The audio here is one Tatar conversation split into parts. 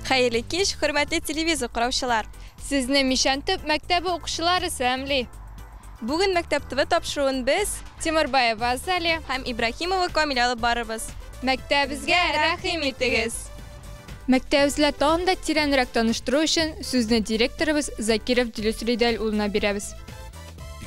Хәерле кич, хөрмәтле телевизор караучылар. Сезне Мичән төп мәктәбе укучылары сәламли. Бүген Мәктәп ТВ тапшыруын без Тимурбаева Азалия һәм Ибраһимова Камилә алып барырбыз. Мәктәбебезгә рәхим итегез. Мәктәбебез белән тагын да тирәнрәк таныштыру өчен сүзне директорыбыз Закиров Дилүс Ридәл улына бирәбез.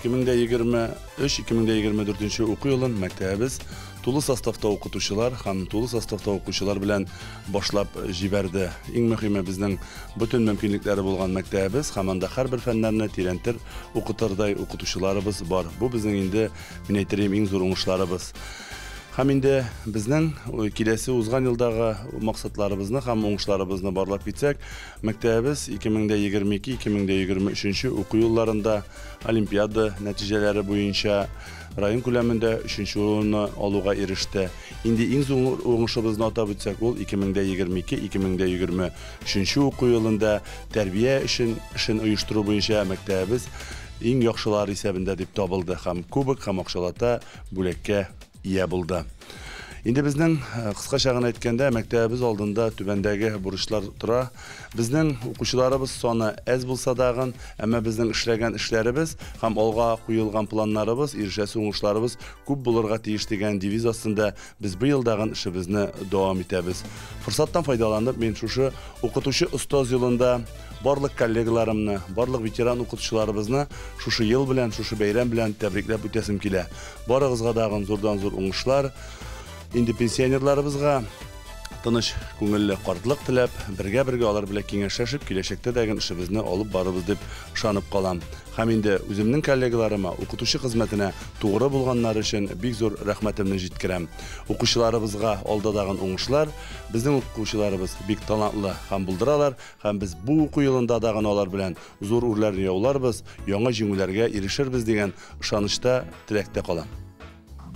2023-2024 уку елын мәктәбебез тулы составта укытучылар һәм тулы составта укучылар белән башлап җибәрде. Иң мөһиме, безнең бөтен мөмкинлекләре булган мәктәбебез һәм анда һәрбер фәннәрне тирәнтер укытырдай укытучыларыбыз бар. Бу безнең инде, мин әйтер идем, иң зур уңышларыбыз. Һәм инде безнең киләсе узган елдагы максатларыбызны һәм уңышларыбызны барлап китсәк, мәктәбебез 2022-2023 уку елларында олимпиада нәтиҗәләре буенча район күләмендә 3нче урынны алуга иреште. Инде иң зур уңышыбызны атап үтсәк, ул 2022-2023 уку елында тәрбия эшен оештыру буенча мәктәбебез иң яхшылар исәбендә дип табылды һәм кубок һәм акчалата бүләккә ия булды. Инде безнең, кыскача гына әйткәндә, мәктәбебез алдында түбәндәге бурычлар тора. Безнең укучыларыбыз саны әз булса дагын, әмма безнең эшләгән эшләребез һәм алга куелган планнарыбыз, ирешәсе уңышларыбыз күп булырга тиеш дигән девиз астында без бу елдагын эшебезне дәвам итәбез. Форсаттан файдаланып, мин шушы укытучы остаз елында барлык коллегаларымны, барлык ветеран укытучыларыбызны шушы ел белән, шушы бәйрәм белән тәбрикләп үтәсем килә. Барыгызга дагын зурдан зур уңышлар. Инде пенсионерларыбызга тыныч күңелле картлык теләп, бергә-бергә алар белән киңәшләшеп, киләчәктә дә эшебезне алып барырбыз дип ышанып калам. Һәм инде үземнең коллегаларыма, укытучы хезмәтенә тугры булганнар өчен бик зур рәхмәтемне җиткерәм. Укучыларыбызга алда дагын уңышлар. Безнең укучыларыбыз бик талантлы һәм булдыралар, һәм без бу уку елында дагын алар белән зур үрләрне яуларбыз, яңа җиңүләргә ирешербез дигән ышанычта, теләктә калам.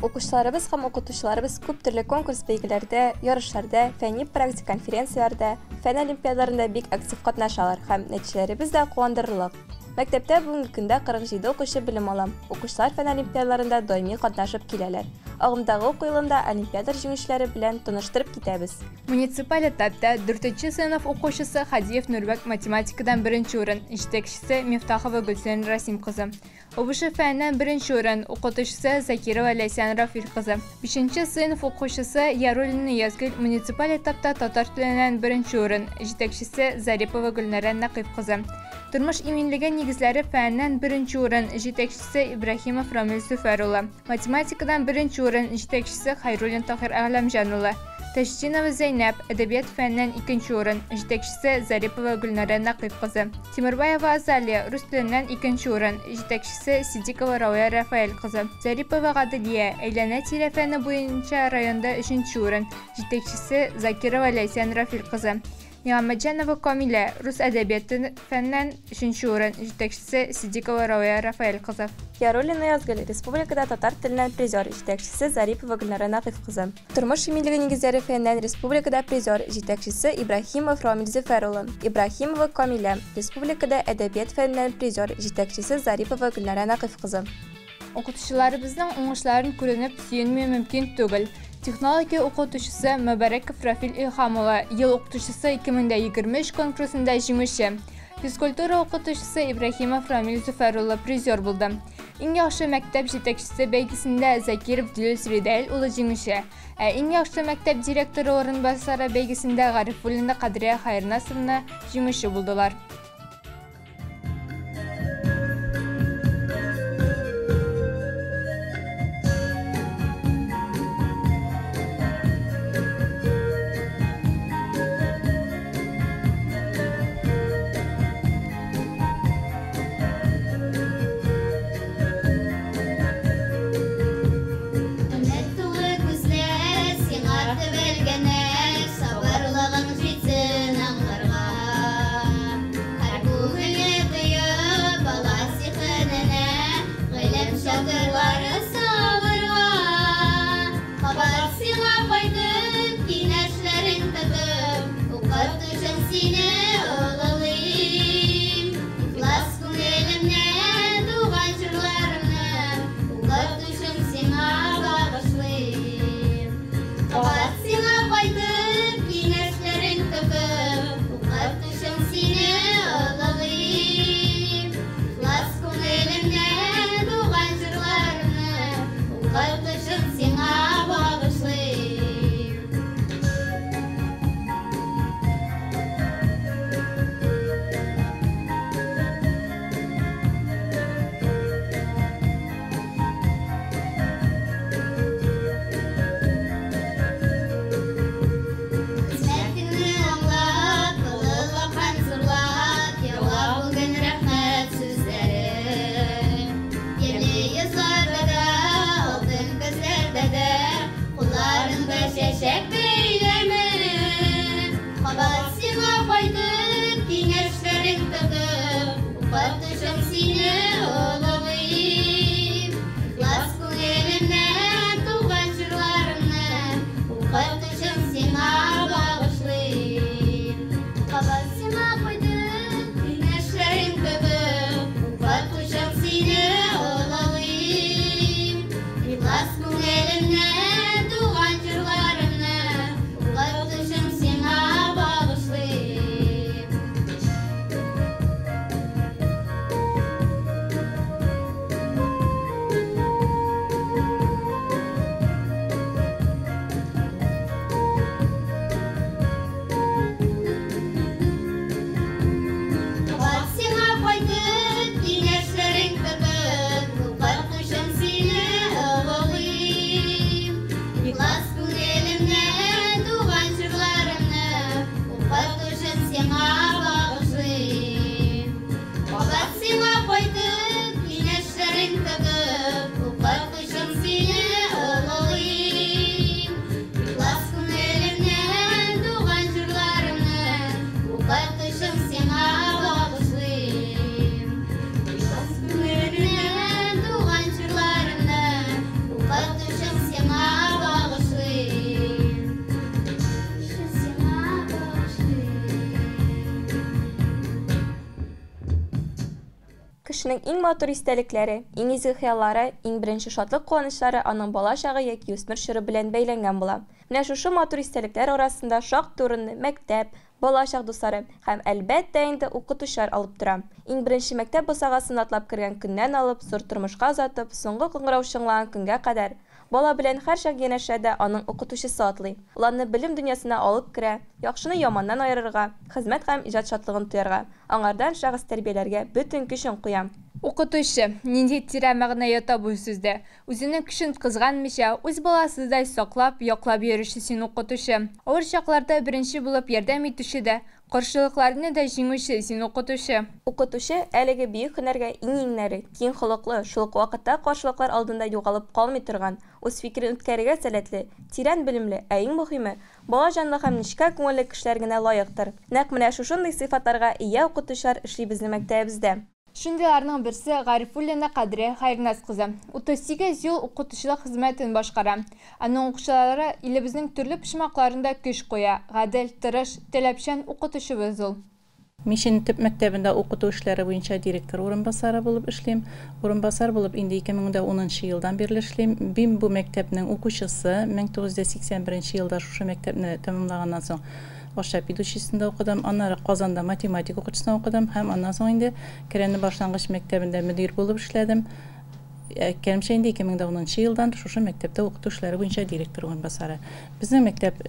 Укучыларыбыз һәм укытучыларыбыз күп төрле конкурс бәйгеләрдә, ярышларда, фәнни практик конференцияләрдә, фән олимпиадаларында бик актив катнашалар һәм нәтиҗәләребез дә куандырырлык. Мәктәптә бүгенге көндә 47 укучы белем ала. Укучылар фән олимпиадаларында даими катнашып киләләр. Агымдагы уку елында олимпиада җиңүчеләре белән таныштырып китәбез. Муниципаль этапта 4нче сыйныф укучысы Хадиев Нурбек математикадан 1нче урын, җитәкчесе Мифтахова Гөлсен Расим кызы. ОБШ фәненнән 1нче урын, укытучысы Закирова Ләйсән Рафил кызы. 5нче сыйныф укучысы Яруллина Язгөл муниципаль этапта татар теленнән 1нче урын, җитәкчесе Зарипова Гөлнара Нәкыйф кызы. Тормыш иминлеге нигезләре фәненнән 1нче урын, җитәкчесе Ибраһимов Рамил Зөфәр улы. Математикадан 1нче урын, җитәкчесе Хайруллин Таһир Әгъләмҗан улы. Тәҗетдинова Зәйнәб әдәбият фәненнән 2нче урын, җитәкчесе Зарипова Гөлнара Нәкыйф кызы. Тимурбаева Азалия рус теленнән 2нче урын, җитәкчесе Сидикова Рауя Рафаэль кызы. Зарипова Гаделия әйләнә-тирә фәне буенча районда 3нче урын, җитәкчесе Закирова Ләйсән Рафил кызы. Ниғмәтҗанова Камилә рус әдәбияты фәненнән 3нче урын, җитәкчесе Сидикова Рауя Рафаэль кызы. Яруллина Язгөл республикада татар теленнән призер, җитәкчесе Зарипова Гөлнара Нәкыйф кызы. Тормыш иминлеге нигезләре фәненнән республикада призер, җитәкчесе Ибраһимов Рамил Зөфәр улы. Ибраһимова Камилә республикада әдәбият фәненнән призер, җитәкчесе Зарипова Гөлнара Нәкыйф кызы. Укытучыларыбызның уңышларын күренеп сөенми мөмкин түгел. Технология укытучысы Мөбәрәков Рафил Илһам улы ел укытучысы 2023 конкурсында җиңүче. Физкультура укытучысы Ибраһимов Рамил Зөфәр улы призер булды. Иң яхшы мәктәп җитәкчесе бәйгесендә Закиров Дилүс Ридәл улы җиңүче. Ә иң яхшы мәктәп директоры урынбасары бәйгесендә Гарифуллина Кадрия Хайрнасовна җиңүче булдылар. Сабырлыгың җитсен аңларга. Кешенең иң матур истәлекләре, иң изге хыяллары, иң беренче шатлык-куанычлары аның бала чагы яки үсмер чоры белән бәйләнгән була. Менә шушы матур истәлекләр арасында шактый урынны мәктәп, балачак дуслары һәм, әлбәттә инде, укытучылар алып тора. Иң беренче мәктәп бусагасын атлап кергән көннән алып, зур тормышка озатып, соңгы кыңгырау чыңлаган көнгә кадәр, бала белән һәрчак янәшәдә аның укытучысы атлый. Ул аны белем дөньясына алып керә, яхшыны яманнан аерырга, хезмәт һәм иҗат шатлыгын тоярга, аңардан шәхес тәрбияләргә бөтен көчен куя. Укытучы. Нинди тирән мәгънә ята бу сүздә. Үзенең көчен кызганмыйча, үз баласыдай саклап, яклап йөрүче син укытучы. Авыр чакларда беренче булып ярдәм итүче дә, каршылыкларны да җиңүче син укытучы. Укытучы, әлеге бөек һөнәргә иң-иңнәре, киң холыклы, шул ук вакытта каршылыклар алдында югалып калмый торган, үз фикерен үткәрергә сәләтле, тирән белемле, ә иң мөһиме, бала җанлы һәм нечкә күңелле кешеләр генә лаектыр. Нәкъ менә шушындый сыйфатларга ия укытучылар эшли безнең мәктәбебездә. Шундыйларның берсе Гарифуллина Кадрия Хайрназ кызы. 38 ел укытучылык хезмәтен башкара. Аның укучылары илебезнең төрле почмакларында көч куя. Гадел, тырыш, таләпчән укытучыбыз ул. Мишин төп мәктәбендә укыту эшләре буенча директор урынбасары булып эшлим. Урынбасар булып инде 2010 елдан бирле эшлим. Мин бу мәктәпнең укучысы, 1981 елда шушы мәктәпне тәмамлаганнан соң Арча педучилищесында укыдым, аннары Казанда математика укытучысында укыдым һәм аннан соң инде Керәнне башлангыч мәктәбендә мөдир булып эшләдем. Әйткәнемчә, инде 2010 елдан шушы мәктәптә укыту эшләре буенча директор урынбасары. Безнең мәктәп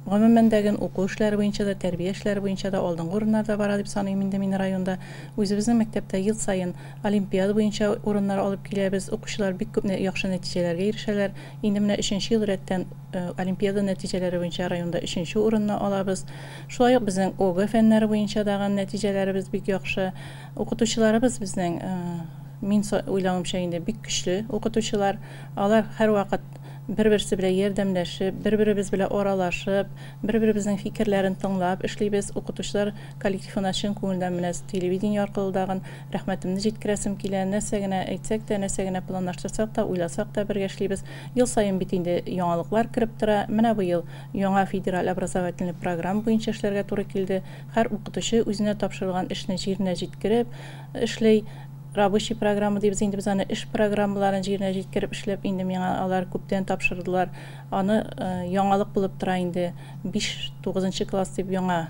гомумән дә уку эшләре буенча да, тәрбия эшләре буенча да алдынгы урыннарда бара дип саныйм инде мин районда. Үзебезнең мәктәптә ел саен олимпиада буенча урыннар алып киләбез. Укучылар бик күп яхшы нәтиҗәләргә ирешәләр. Инде менә 3 ел рәттән олимпиада нәтиҗәләре буенча районда 3 урынны алабыз. Шулай ук безнең ОГЭ фәннәре буенча дагы нәтиҗәләребез бик яхшы. Укытучыларыбыз безнең, мин уйлавымча инде бик көчле укытучылар. Алар һәрвакыт бер-берсе белән ярдәмләшеп, бер-беребез белән аралашып, бер-беребезнең фикерләрен тыңлап эшлибез. Укытучылар коллективына чын күңелдән менә телевидение аркылы дагын рәхмәтемне җиткерәсем килә. Нәрсә генә әйтсәк тә, нәрсә генә планлаштырсак та, уйласак та бергә эшлибез. Ел саен бит инде яңалыклар кереп тора. Менә быел яңа федераль образовательный программа буенча эшләргә туры килде. Һәр укытучы үзенә тапшырылган эшне җиренә җиткереп эшли. Рабочий программа дибез инде без аны, эш программаларын җиренә җиткереп эшләп инде миңа алар күптән тапшырдылар. Аны яңалык булып тора инде 5-9 класс дип яңа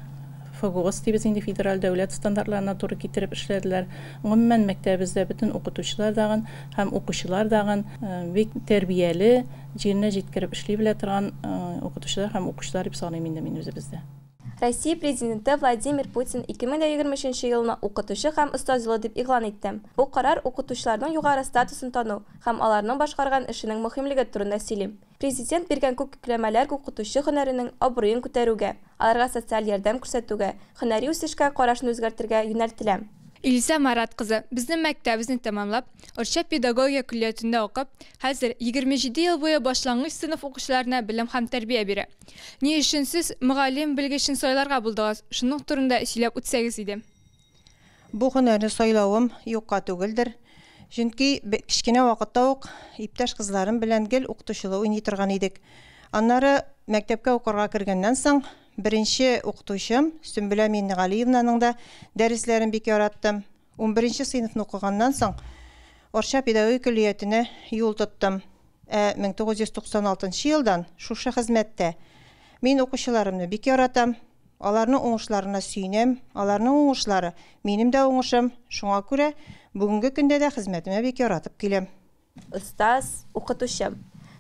ФГОС дибез инде федераль дәүләт стандартларына туры китереп эшләделәр. Гомумән мәктәбебездә бөтен укытучылар дагын һәм укучылар дагын бик тәрбияле, җиренә җиткереп эшли белә торган укытучылар һәм укучылар дип саныйм инде мин үзебездә. Россия президенты Владимир Путин 2023 елны укытучы һәм остаз елы дип игълан итте. Бу карар укытучыларның югары статусын тану һәм аларның башкарган эшенең мөһимлеге турында сөйли. Президент биргән күп йөкләмәләр укытучы һөнәренең абруен күтәрүгә, аларга социаль ярдәм күрсәтүгә, һөнәри үсешкә карашны үзгәртергә юнәлтелә. Илза Марат кызы, безнең мәктәбебезне тәмамлап, Арча педагогия көллиятендә укып, хәзер 27 ел буе башлангыч сыйныф укучыларына белем һәм тәрбия бирә. Ни өчен сез мөгаллим белгечен сайларга булдыгыз? Шуның турында сөйләп үтсәгез иде. Бу һөнәрне сайлавым юкка түгелдер. Чөнки кечкенә вакытта ук иптәш кызларым белән гел укытучылык уйный торган идек. Аннары мәктәпкә укырга кергәннән соң беренче укытучым Сөмбелә Миннегалиевнаның да дәресләрен бик яраттым. 11 сыйныфны укыганнан соң Арча педагогика көллиятенә юл тоттым. 1996 елдан шушы хезмәттә. Мин укучыларымны бик яратам. Аларның уңышларына сөенәм. Аларның уңышлары минем дә уңышым. Шуңа күрә бүгенге көндә дә хезмәтемә бик яратып киләм. Остаз, укытучы.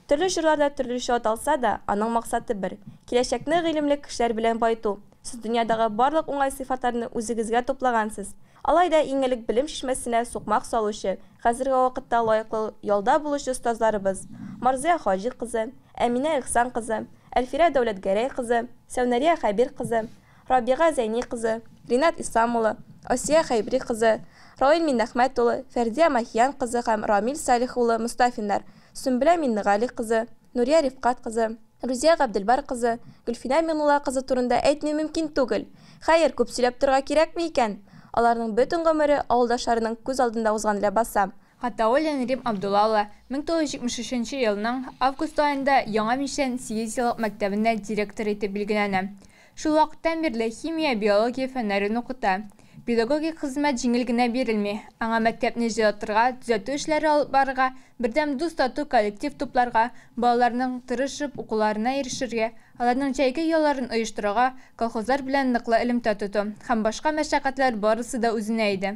Төрле чорларда төрлечә аталса да, аның максаты бер: киләчәкне гыйлемле кешеләр белән баету. Сез дөньядагы барлык уңай сыйфатларны үзегезгә туплагансыз. Алай да иң элек белем чишмәсенә сукмак салучы, хәзерге вакытта лаеклы ялда булучы остазларыбыз Марзия Хаҗи кызы, Әминә Ихсан кызы, Әлфирә Дәүләтгәрәй кызы, Сәүнәрия Хәбир кызы, Рабига Зәйни кызы, Ринат Ислам улы, Асия Хәйбри кызы, Раил Миннәхмәт улы, Фәрдия Махиян кызы һәм Рамил Салих улы Мустафиннар, Сөмбелә Миннегали кызы, Нурия Рифкат кызы, Рузия Габделбар кызы, Гөлфинә Миңнулла кызы турында әйтми мөмкин түгел. Хәер, күп сөйләп торырга кирәкме икән? Аларның бөтен гомере авылдашларының күз алдында узган ләбаса. Гатауллин Рим Абдулла улы 1973 елның август аенда Яңа Мичән 8 еллык мәктәбендә директор итеп билгеләнә. Шул вакыттан бирле химия, биология фәннәрен укыта. Педагогик хезмәт җиңел генә бирелми. Аңа мәктәпне җылытырга, төзәтү эшләре алып барырга, бердәм дус-тату коллектив тупларга, балаларның тырышып укуларына ирешергә, аларның җәйге ялларын оештырырга, колхозлар белән ныклы элемтә тоту һәм башка мәшәкатьләр барысы да үзенә иде.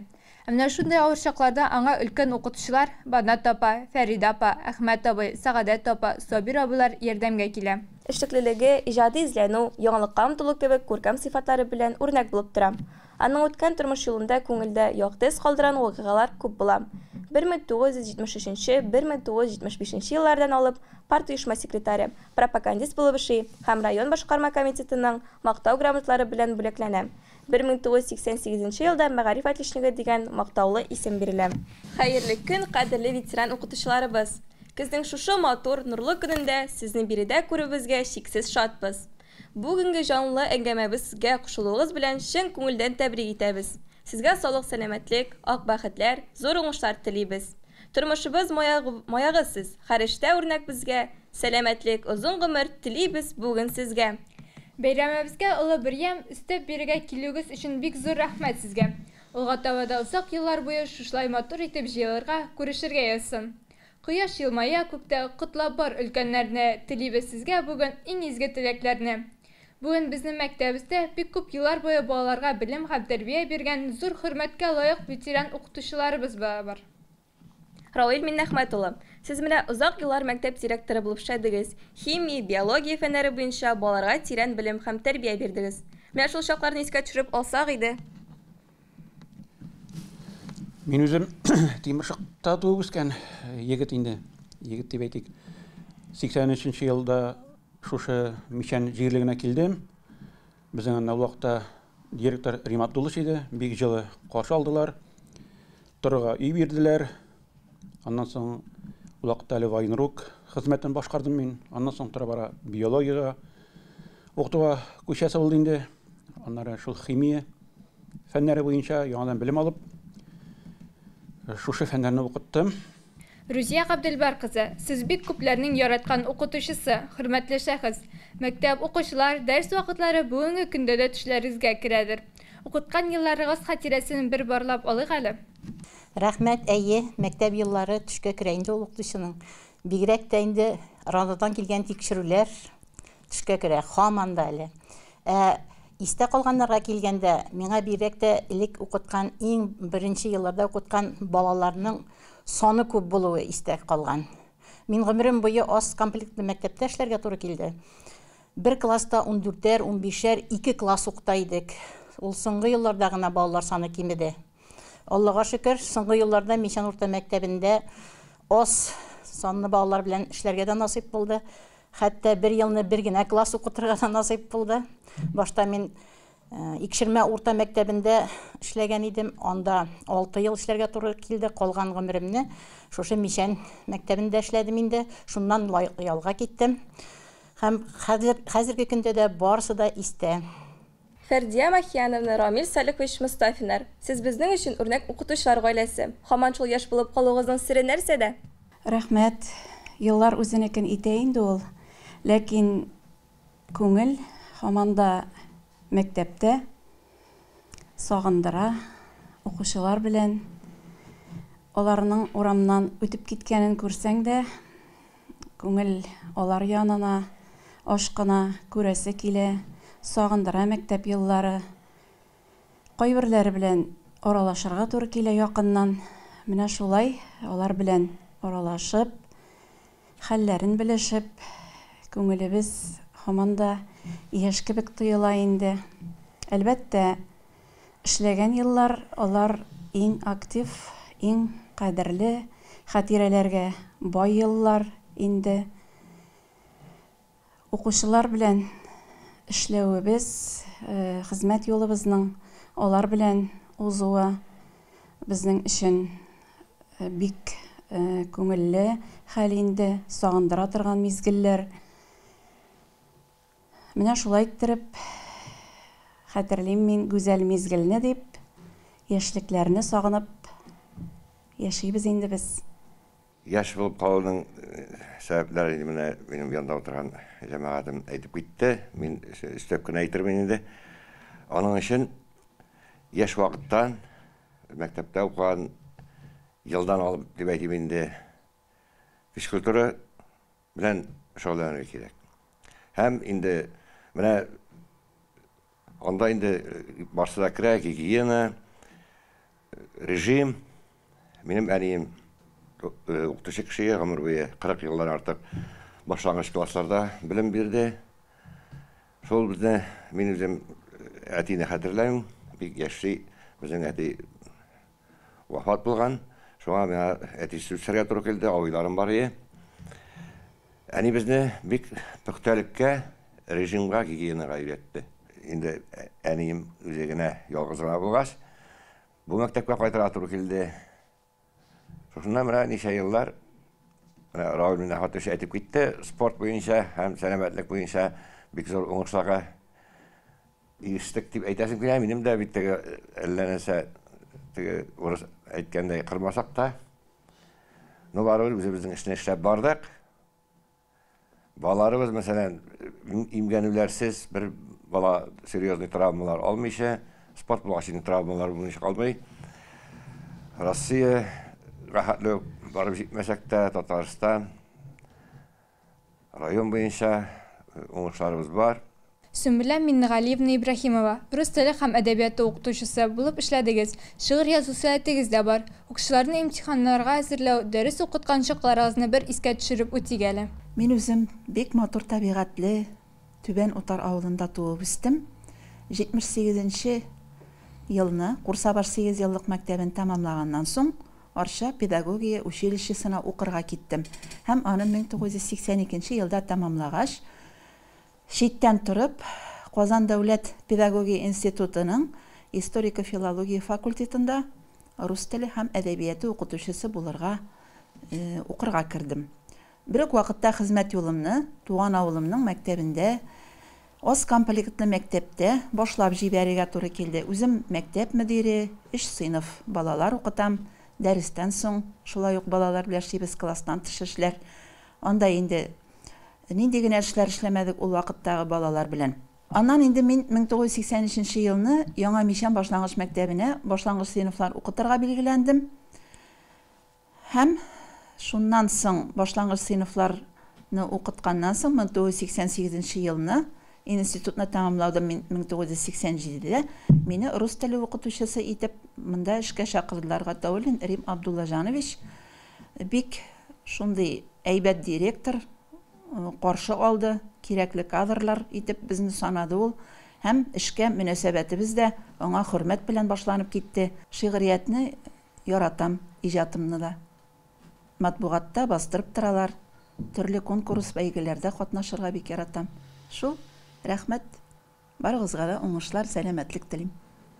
Ә менә шундый авыр чакларда аңа өлкән укытучылар Банат апа, Фәридә апа, Әхмәт абый, Сәгадәт апа, Сабир абыйлар ярдәмгә килә. Эшлеклелеге, иҗади эзләнү, яңалыкка омтылу кебек күркәм сыйфатлары белән үрнәк булып тора. Аның үткән тормыш юлында күңелдә якты эз калдырган вакыйгалар күп була. 1973-1975 еллардан алып партоешма секретаре, пропагандист булып эшли һәм район башкарма комитетының Мактау грамоталары белән бүләкләнә. 1988 елда Мәгариф отличнигы дигән мактаулы исем бирелә. Хәерле көн, кадерле ветеран укытучыларыбыз! Көзнең шушы матур, нурлы көнендә сезне биредә күрүебезгә чиксез шатбыз. Бүгенге җанлы әңгәмәбезгә кушылуыгыз белән чын күңелдән тәбрик итәбез. Сезгә саулык-сәламәтлек, ак бәхетләр, зур уңышлар телибез. Тормышыбыз маягы сез, һәр эштә үрнәк безгә, сәламәтлек, озын гомер телибез бүген сезгә. Бәйрәмебезгә олы бер ямь өстәп бирергә килүегез өчен бик зур рәхмәт сезгә. Алга таба да озак еллар буе шушылай матур итеп җыелырга, күрешергә язсын. Кояш елмая күктә, котлап бар өлкәннәрне, телибез сезгә бүген иң изге теләкләрне. Бүген безнең мәктәбебездә бик күп еллар буе балаларга белем һәм тәрбия биргән зур хөрмәткә лаек ветеран укытучыларыбыз бар. Равил Миннәхмәт улы, сез менә озак еллар мәктәп директоры булып эшләдегез, химия, биология фәннәре буенча балаларга тирән белем һәм тәрбия бирдегез. Менә шул чакларны искә төшереп алсак иде. Мин үзем Тимершыкта туып үскән егет инде, егет дип әйтик. 83 елда шушы Мичән җирлегенә килдем. Безнең анда ул вакытта директор Рим Абдуллович иде, бик җылы каршы алдылар. Торырга өй бирделәр. Аннан соң ул вакытта әле военрук хезмәтен башкардым мин. Аннан соң тора-бара биологиягә укытуга күчәсе булды инде. Аннары шул химия фәннәре буенча яңадан белем алып, шушы фәннәрне укыттым. Рузия Габделбәр кызы, сез бик күпләрнең яраткан укытучысы, хөрмәтле шәхес. Мәктәп, укучылар, дәрес вакытлары бүгенге көндә дә төшләрегезгә керәдер. Укыткан елларыгыз хатирәсен бер барлап алыйк әле. Рәхмәт, әйе, мәктәп еллары төшкә керә инде ул укытучының. Бигрәк тә инде ронодан килгән тикшерүләр төшкә керә, һаман да әле. Ә истә калганнарга килгәндә, миңа бигрәк тә элек укыткан, иң беренче елларда укыткан балаларның саны күп булуы истә калган. Мин гомерем буе аз комплектлы мәктәптә эшләргә туры килде. Бер класста 14-әр, 15-әр, ике класс укыта идек. Ул соңгы елларда гына балалар саны кимеде. Аллага шөкер, соңгы елларда Мичән урта мәктәбендә аз санлы балалар белән эшләргә дә насыйп булды. Хәтта бер елны бер генә класс укытырга да насыйп булды. Башта мин Икшермә урта мәктәбендә эшләгән идем. Анда 6 ел эшләргә туры килде. Калган гомеремне шушы Мичән мәктәбендә эшләдем инде. Шуннан лаеклы ялга киттем. Һәм хәзерге көндә дә барысы да истә. Фәрдия Махияновна, Рамил Салихович Мостафиннар, сез безнең өчен үрнәк укытучылар гаиләсе. Һаман шул яшь булып калуыгызның сере нәрсәдә? Рәхмәт. Еллар үзенекен итә инде ул. Ләкин күңел һаман да мәктәптә сагындыра, укучылар белән аларның урамнан үтеп киткәнен күрсәң дә, күңел алар янына ашкына, күрәсе килә, сагындыра мәктәп еллары. Кайберләре белән аралашырга туры килә якыннан. Менә шулай алар белән аралашып, хәлләрен белешеп, күңелебез һаман да яшь кебек тоела инде. Әлбәттә, эшләгән еллар алар иң актив, иң кадерле хатирәләргә бай еллар инде. Укучылар белән эшләвебез, хезмәт юлыбызның алар белән узуы безнең өчен бик күңелле хәл инде, сагындыра торган мизгелләр. Менә шулай иттереп хәтерлим мин гүзәл мизгелне дип, яшьлекләрне сагынып яшибез инде без. Яшь булып калуның сәбәпләре инде менә минем янда утырган җәмәгатем әйтеп китте. Мин өстәп кенә әйтермен инде. Аның өчен Яшь вакыттан, мәктәптә укыган елдан алып дип әйтим инде, физкультура белән шөгыльләнергә кирәк. Һәм инде менә анда инде барсы да керә, гигиена, режим. Минем әнием укытучы кеше, гомер буе 40 елдан артык башлангыч классларда белем бирде. Шул безне, мин үзем әтине хәтерләмим, бик яшьли безнең әти вафат булган. Шуңа миңа әтисез үсәргә туры килде, абыйларым бар иде. Әни безне бик пөхтәлеккә, режимга, гигиенага өйрәтте. Инде әнием үзе генә ялгыз гына булгач, бу мәктәпкә кайтырга туры килде. Шушыннан менә ничә еллар менә Равил Миннәхмәтович әйтеп китте, спорт буенча һәм сәламәтлек буенча бик зур уңышларга ирештек дип әйтәсем килә. Минем дә бит теге әллә нәрсә теге урыс әйткәндәй кырмасак та, но барыбер үзебезнең эшне эшләп бардык. Балаларыбыз, мәсәлән, имгәнүләрсез бер бала серьезный травмалар алмыйча, спорт булгач инде травмалар буенча калмый. Россия рәхәтле барып җитмәсәк тә, Татарстан район буенча уңышларыбыз бар. Сөмбелә Миннегалиевна Ибраһимова, рус теле һәм әдәбияты укытучысы булып эшләдегез. Шигырь язу сәләтегез дә бар. Укучыларны имтиханнарга әзерләү, дәрес укыткан чакларыгызны бер искә төшереп үтик әле. Мин үзем бик матур табигатьле Түбән Утар авылында туып үстем. 78 нче елны Курсабаш сигезьеллык мәктәбен тәмамлаганнан соң Арча педагогия училищесына укырга киттем һәм аны 1982 нче елда тәмамлагач, читтән торып, Казан дәүләт педагогия институтының историко-филология факультетында рус теле һәм әдәбияты укытучысы булырга укырга кердем. Бер үк вакытта хезмәт юлымны туган авылымның мәктәбендә, аз комплектлы мәктәптә башлап җибәрергә туры килде. Үзем мәктәп мөдире, өч сыйныф балалар укытам. Дәрестән соң шулай ук балалар белән эшлибез, класстан тыш эшләр. Анда инде нинди генә эшләр эшләмәдек ул вакыттагы балалар белән. Аннан инде мин 1983 нче елны Яңа Мичән башлангыч мәктәбенә башлангыч сыйныфлар укытырга билгеләндем. Һәм шуннан соң башлангыч сыйныфларны укытканнан соң 1988 нче елны институтны тәмамладым мин 1987 дә мине рус теле укытучысы итеп монда эшкә чакырдылар. Гатауллин Рим Абдуллаҗанович бик шундый әйбәт директор, каршы алды, кирәкле кадрлар итеп безне санады ул һәм эшкә мөнәсәбәтебез дә аңа хөрмәт белән башланып китте. Шигъриятне яратам, иҗатымны да матбугатта бастырып торалар, төрле конкурс-бәйгеләрдә катнашырга бик яратам. Шул, рәхмәт. Барыгызга да уңышлар, сәламәтлек телим.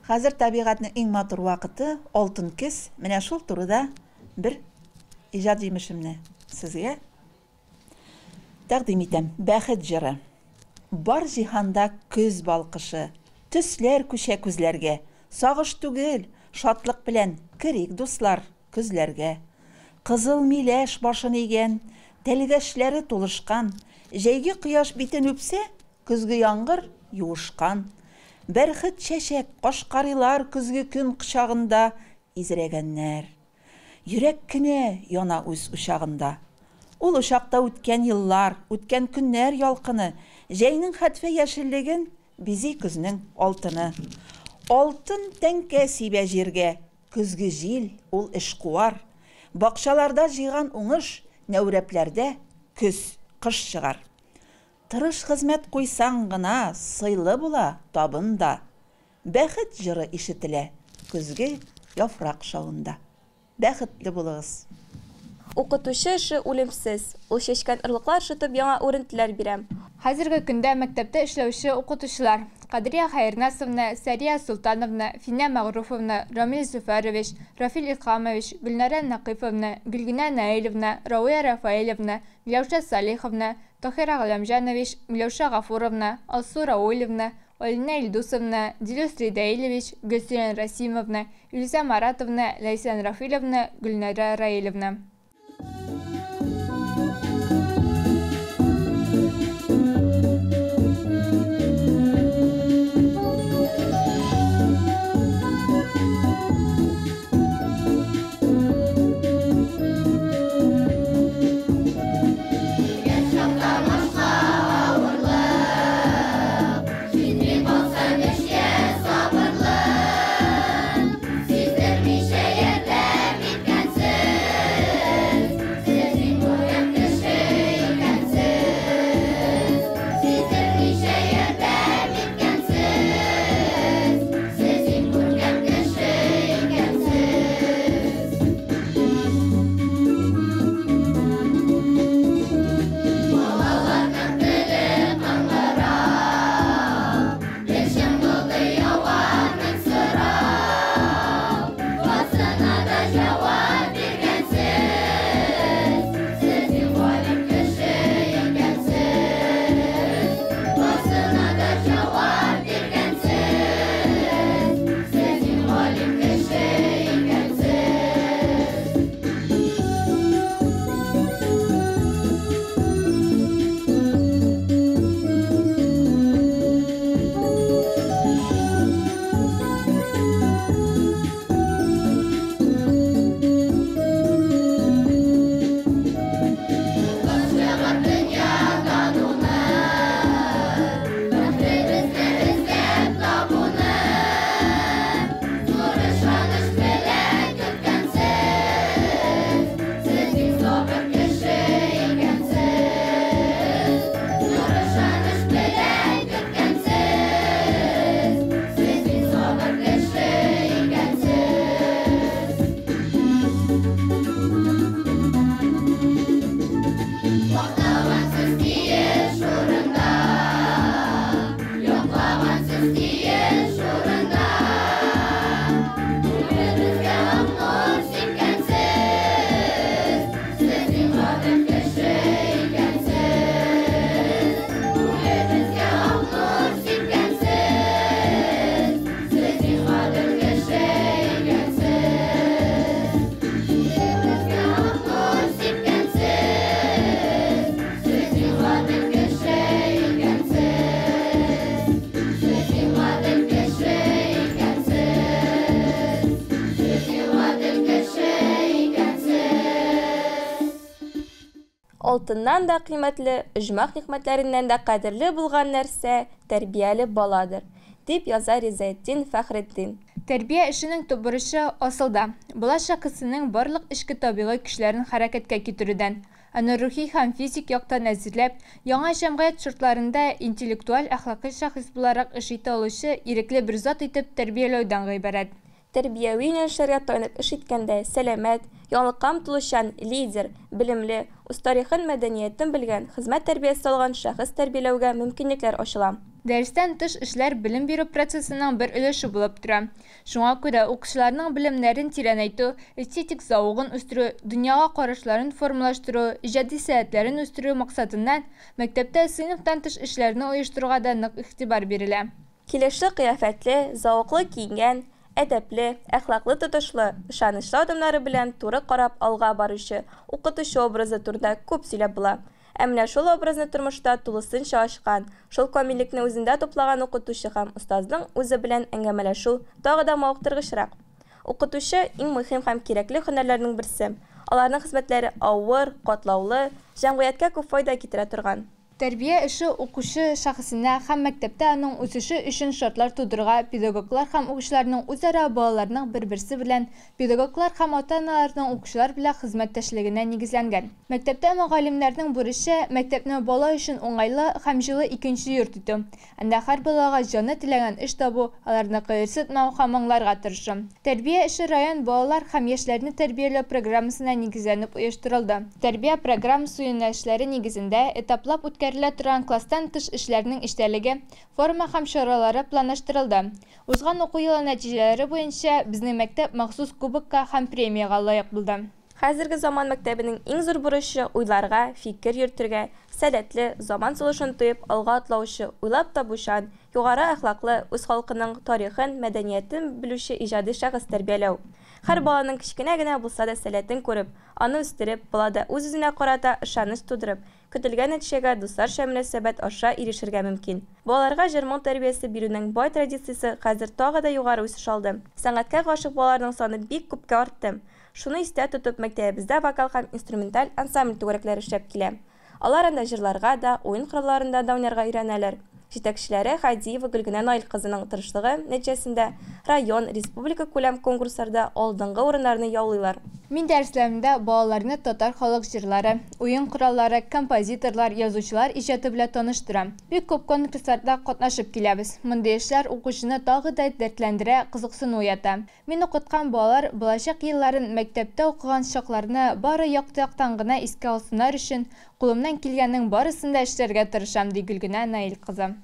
Хәзер табигатьнең иң матур вакыты, алтын көз. Менә шул турыда бер иҗат җимешемне сезгә тәкъдим итәм. Бәхет җыры. Бар җиһанда көз балкышы, Төсләр күчә күзләргә. Сагыш түгел, шатлык белән Керик, дуслар, көзләргә. Кызыл миләш башын игән, Тәлгәшләре тулышкан. Җәйге кояш битен үпсә, Көзге яңгыр юышкан. Бәрхет чәчәк, кашкарыйлар Көзге көн кочагында изрәгәннәр. Йөрәк кенә яна үз учагында. Ул учакта үткән еллар, үткән көннәр ялкыны, Җәйнең хәтфә яшеллеген бизи көзнең алтыны. Алтын тәңкә сибә җиргә көзге җил, ул эшкуар. Бакчаларда җыйган уңыш, нәүрәпләрдә көз, кыш чыгар. Тырыш хезмәт куйсаң гына сыйлы була табын да. Бәхет җыры ишетелә көзге яфрак шавында. Бәхетле булыгыз! Укытучы эше үлемсез. Ул чәчкән орлыклар шытып яңа үрентеләр бирә. Хәзерге көндә мәктәптә эшләүче укытучылар, Кадрия Хәернасовна, Сәрия Солтановна, Финә Мәгъруфовна, Рамил Зөфәрович, Рафил Илһамович, Гөлнара Нәкыйфовна, Гөлгенә Наилевна, Равия Рафаэлевна, Миләүшә Салиховна, Таһир Галәмҗанович, Миләүшә Гафуровна, Алсу Раулевна, Алинә Илдусовна, Дилүс Ридәилевич, Гөлсирән Расимовна, Илүзә Маратовна, Ләйсән Рафиловна, Гөлнара Раилевна. Алтыннан да кыйммәтле, оҗмах нигъмәтләреннән дә кадерле булган нәрсә, тәрбияле баладыр, дип яза Ризаэтдин Фәхретдин. Тәрбия эшенең төп бурычы, асылда, бала шәхесенең барлык эчке табигый көчләрен хәрәкәткә китерүдән, аны рухи һәм физик яктан әзерләп, яңа җәмгыять шартларында интеллектуаль-әхлакый шәхес буларак эш итә алучы ирекле бер зат итеп тәрбияләүдән гыйбарәт. Тәрбияви юнәлешләргә таянып эш иткәндә, сәламәт, яңалыкка омтылучан, лидер, белемле, үз тарихын, мәдәниятен белгән, хезмәт тәрбиясе алган шәхес тәрбияләүгә мөмкинлекләр ачыла. Дәрестән тыш эшләр белем бирү процессының бер өлеше булып тора. Шуңа күрә укучыларның белемнәрен тирәнәйтү, эстетик зәвыгын үстерү, дөньяга карашларын формалаштыру, иҗади сәләтләрен үстерү максатыннан мәктәптә сыйныфтан тыш эшләрне оештыруга да нык игътибар бирелә. Килешле кыяфәтле, зәвыклы киенгән, әдәпле, әхлаклы тотышлы, ышанычлы адымнары белән туры карап алга баручы укытучы образы турында күп сөйләп була. Ә менә шул образны тормышта тулысынча ачкан, шул камиллекне үзендә туплаган укытучы һәм остазның үзе белән әңгәмәләшү тагы да мавыктыргычрак. Укытучы, иң мөһим һәм кирәкле һөнәрләрнең берсе. Аларның хезмәтләре авыр, катлаулы, җәмгыятькә күп файда китерә торган. Тәрбия эше укучы шәхесенә һәм мәктәптә аның үсеше өчен шартлар тудырырга педагоглар һәм укучыларның үзара балаларның бер-берсе белән, педагоглар һәм ата-аналарның укучылар белән хезмәттәшлегенә нигезләнгән. Мәктәптә мөгаллимнәрнең бурычы мәктәпне бала өчен уңайлы һәм җылы икенче йорт итү. Анда һәр балага җаны теләгән эш табу, аларны кыерсытмау һәм аңларга тырышу. Тәрбия эше район балалар һәм яшьләрне тәрбияләү программасына нигезләнеп оештырылды. Тәрбия программасы юнәлешләре нигезендә этаплап үткәрелә торган класстан тыш эшләрнең эчтәлеге, форма һәм чаралары планлаштырылды. Узган уку елы нәтиҗәләре буенча безнең мәктәп махсус кубокка һәм премиягә лаек булды. Хәзерге заман мәктәбенең иң зур бурычы уйларга, фикер йөртергә, сәләтле, заман сулышын тоеп алга атлаучы, уйлап табучан, югары әхлаклы, үз халкының тарихын, мәдәниятен белүче иҗади шәхес тәрбияләү. Һәр баланың кечкенә генә булса да сәләтен күреп, аны үстереп, балада үз-үзенә карата ышаныч тудырып, көтелгән нәтиҗәгә дусларча мөнәсәбәт аша ирешергә мөмкин. Балаларга җыр-моң тәрбиясе бирүнең бай традициясе хәзер тагы да югары үсеш алды. Сәнгатькә гашыйк балаларның саны бик күпкә артты. Шуны истә тотып, мәктәбебездә вокал һәм инструменталь ансамбль түгәрәкләре эшләп килә. Алар анда җырларга да, уен коралларында да уйнарга өйрәнәләр. Җитәкчеләре Хадиева Гөлгенә Наил кызының тырышлыгы нәтиҗәсендә район, республика күләм конкурсларда алдынгы урыннарны яулыйлар. Мин дәресләремдә балаларны татар халык җырлары, уен кораллары, композиторлар, язучылар иҗаты белән таныштырам. Бик күп конкурсларда катнашып киләбез. Мондый эшләр укучыны тагы да дәртләндерә, кызыксыну уята. Мин укыткан балалар балачак елларын, мәктәптә укыган чакларны бары якты яктан гына искә алсыннар өчен кулымнан килгәннең барысын да эшләргә тырышам, ди Гөлгенә Наил кызы.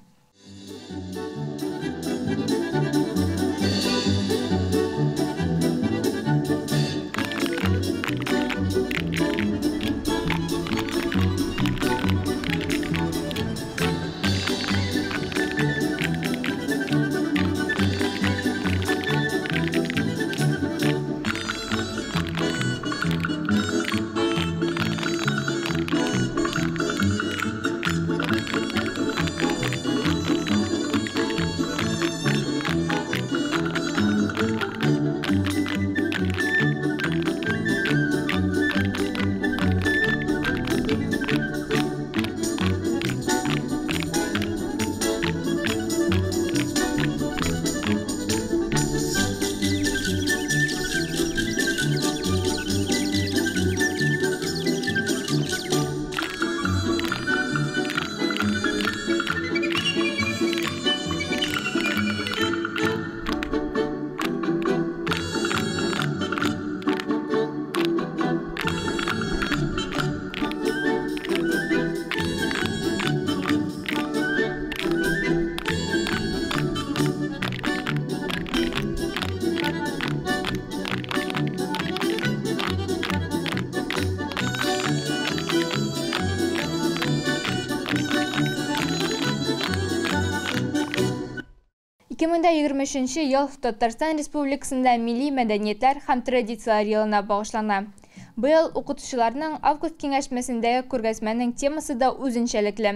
2023 ел Татарстан Республикасында милли мәдәниятләр һәм традицияләр елына багышлана. Быел укытучыларның август киңәшмәсендәге күргәзмәнең темасы да үзенчәлекле.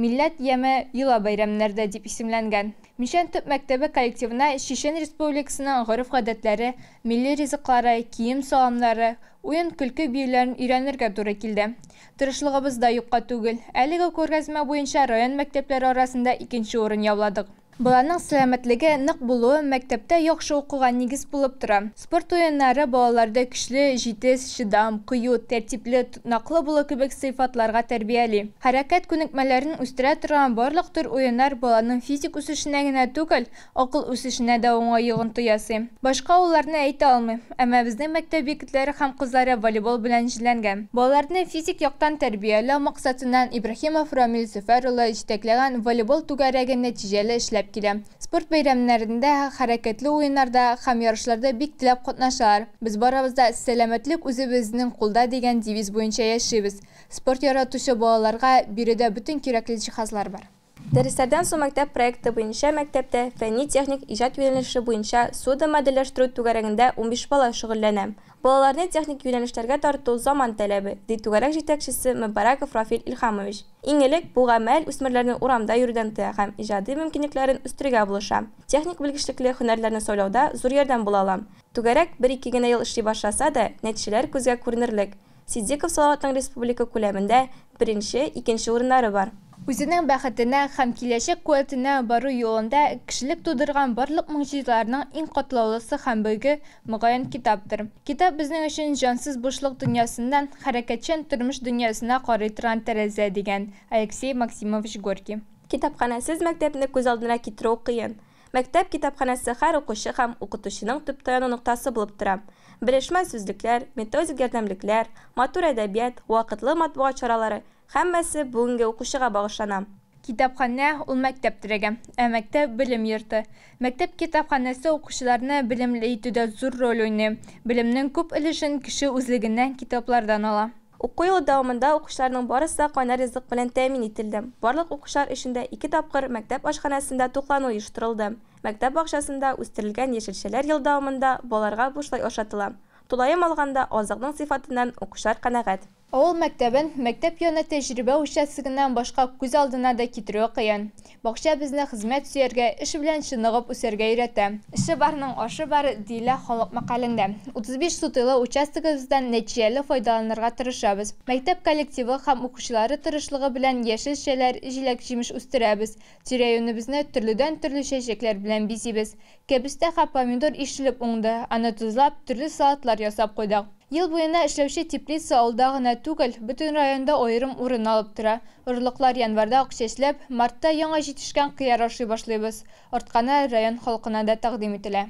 Милләт яме йола бәйрәмнәрдә дип исемләнгән. Мичән төп мәктәбе коллективына Чечен Республикасының гореф-гадәтләре, милли ризыклары, кием-салымнары, уен-көлке биюләрен өйрәнергә туры килде. Тырышлыгыбыз да юкка түгел, әлеге күргәзмә буенча район мәктәпләре арасында икенче урын яуладык. Баланың сәламәтлеге нык булуы мәктәптә яхшы укуга нигез булып тора. Спорт уеннары балаларда көчле, җитез, чыдам, кыю, тәртипле, тотнаклы булу кебек сыйфатларга тәрбияли. Хәрәкәт күнекмәләрен үстерә торган барлык төр уеннар баланың физик үсешенә генә түгел, акыл үсешенә дә уңай йогынты ясый. Башка авылларны әйтә алмыйм, әмма безнең мәктәп егетләре һәм кызлары волейбол белән җенләнгән. Балаларны физик яктан тәрбияләү максатыннан Ибраһимов Рамил Зөфәр улы җитәкләгән волейбол түгәрәге нәтиҗәле эшләп килә. Спорт бәйрәмнәрендә, хәрәкәтле уеннарда һәм ярышларда бик теләп катнашалар. Без барыбыз да Сәламәтлек үзебезнең кулда дигән девиз буенча яшибез. Спорт яратучы балаларга биредә бөтен кирәкле җиһазлар бар. Дәресләрдән соң мәктәп проекты буенча мәктәптә фәнни-техник иҗат юнәлеше буенча судомодельләштерү түгәрәгендә 15 бала шөгыльләнә. Балаларны техник юнәлешләргә тарту заман таләбе, ди түгәрәк җитәкчесе Мөбарәков Рафил Илһамович. Иң элек бу гамәл үсмерләрне урамда йөрүдән тыя һәм иҗади мөмкинлекләрен үстерергә булыша. Техник белгечлекле һөнәрләрне сайлауда зур ярдәм була ала. Түгәрәк бер-ике генә ел эшли башласа да, нәтиҗәләр күзгә күренерлек. Ситдиков Салаватның республика күләмендә беренче, икенче урыннары бар. Үзенең бәхетенә һәм киләчәк куәтенә бару юлында кешелек тудырган барлык могҗизаларның иң катлаулысы һәм бөеге, мөгаен, китаптыр. Китап безнең өчен җансыз бушлык дөньясыннан хәрәкәтчән тормыш дөньясына карый торган тәрәзә, дигән Алексей Максимович Горький. Китапханәсез мәктәпне күз алдына китерү кыен. Мәктәп китапханәсе һәр укучы һәм укытучының төп таяну ноктасы булып тора. Белешмә сүзлекләр, методик ярдәмлекләр, матур әдәбият, вакытлы матбугат чаралары, һәммәсе бүгенге укучыга багышлана. Китапханә ул мәктәп терәге, ә мәктәп белем йорты. Мәктәп китапханәсе укучыларны белемле итүдә зур роль уйный. Белемнең күп өлешен кеше үзлегеннән китаплардан ала. Уку елы дәвамында укучыларның барысы да кайнар ризык белән тәэмин ителде. Барлык укучылар өчен дә ике тапкыр мәктәп ашханәсендә туклану оештырылды. Мәктәп бакчасында үстерелгән яшелчәләр ел дәвамында балаларга бушлай ашатыла. Тулаем алганда, азыкның сыйфатыннан укучылар канәгать. Авыл мәктәбен мәктәп яны тәҗрибә участогыннан башка күз алдына да китерүе кыен. Бакча безне хезмәт сөяргә, эш белән чыныгып үсәргә өйрәтә. Эше барның ашы бар, диелә халык мәкалендә. 35 сутыйлы участогыбыздан нәтиҗәле файдаланырга тырышабыз. Мәктәп коллективы һәм укучылары тырышлыгы белән яшелчәләр, җиләк-җимеш үстерәбез. Тирә-юнебезне төрледән-төрле чәчәкләр белән бизибез. Кәбестә һәм помидор ишелеп уңды, аны тозлап, төрле салатлар ясап куйдык. Ел буена эшләүче теплица авылда гына түгел, бөтен районда аерым урын алып тора. Орлыклар январьда ук чәчләп, мартта яңа җитешкән кыяр ашый башлыйбыз. Артканы район халкына да тәкъдим ителә.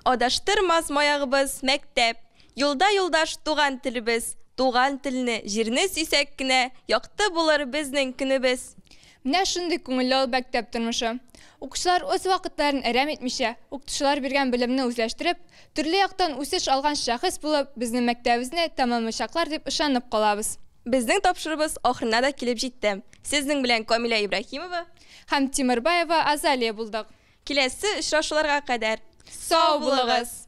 Адаштырмас маягыбыз, мәктәп. Юлда юлдаш туган телебез. Туган телне, җирне сөйсәк кенә, якты булыр безнең көнебез. Менә шундый күңелле ул мәктәп тормышы. Укучылар үз вакытларын әрәм итмичә, укытучылар биргән белемне үзләштереп, төрле яктан үсеш алган шәхес булып, безнең мәктәбебезне тәмамлаячаклар дип ышанып калабыз. Безнең тапшыруыбыз ахырына да килеп җитте. Сезнең белән Камилә Ибраһимова һәм Тимербаева Азалия булдык. Киләсе очрашуларга кадәр сау булыгыз!